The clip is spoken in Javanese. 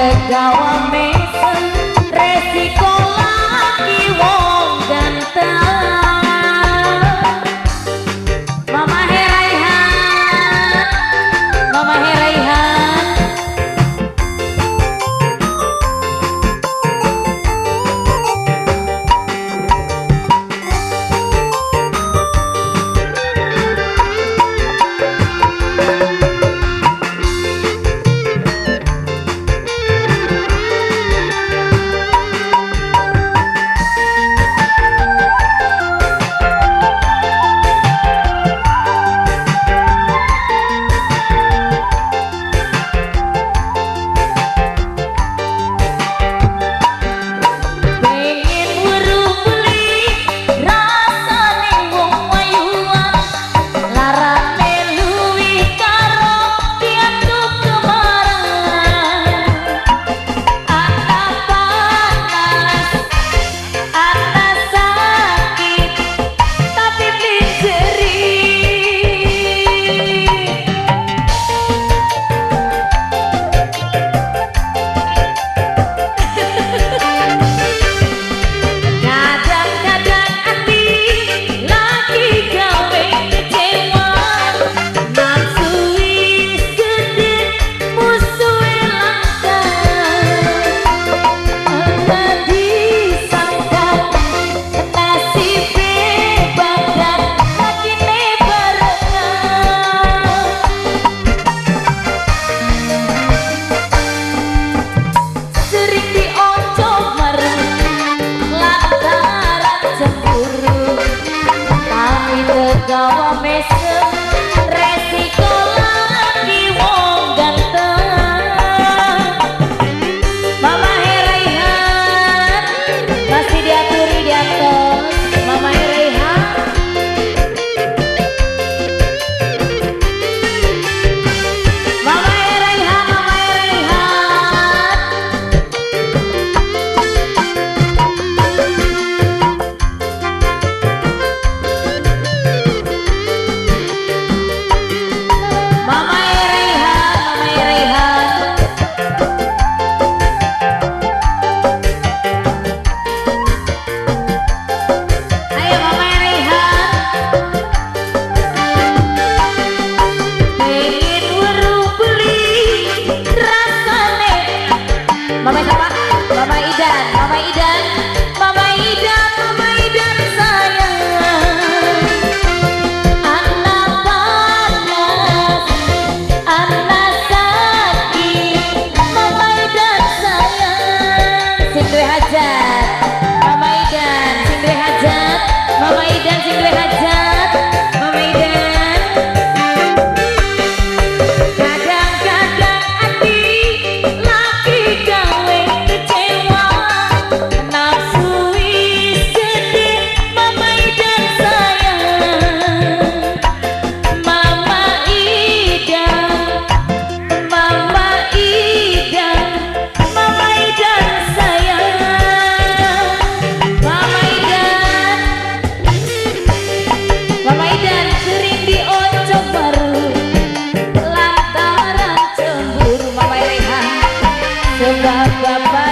Tegawa mesem resiko laki wong ganteng. Mama Heraihan, Mama Heraihan. Gawa mesem resiko laki wong ganteng. Mama Heraihan masih diaturi di atas. Mama Heraihan. Mama Heraihan, Mama Heraihan. Mama Heraihan, Mama Heraihan. Ayo Mama Heraihan. Pengen weruh beli rasane. Mama siapa? Mama Idan, Mama Idan, Mama Idan, Mama Idan sayang. Anak panas, anak sakit, Mama Idan sayang. Sing duwe hajat, Mama Idan, sing duwe hajat, Mama Idan sing duwe hajat, Mama Idan. Kadang-kadang ati laki gawe kecewa, nafsu sedih, Mama Idan sayang. Mama Idan, Mama Idan, Mama Idan sayang. Mama Idan, Mama Idan sering dioncok baru lantaran cemburu. Mama Rehan sebab bapak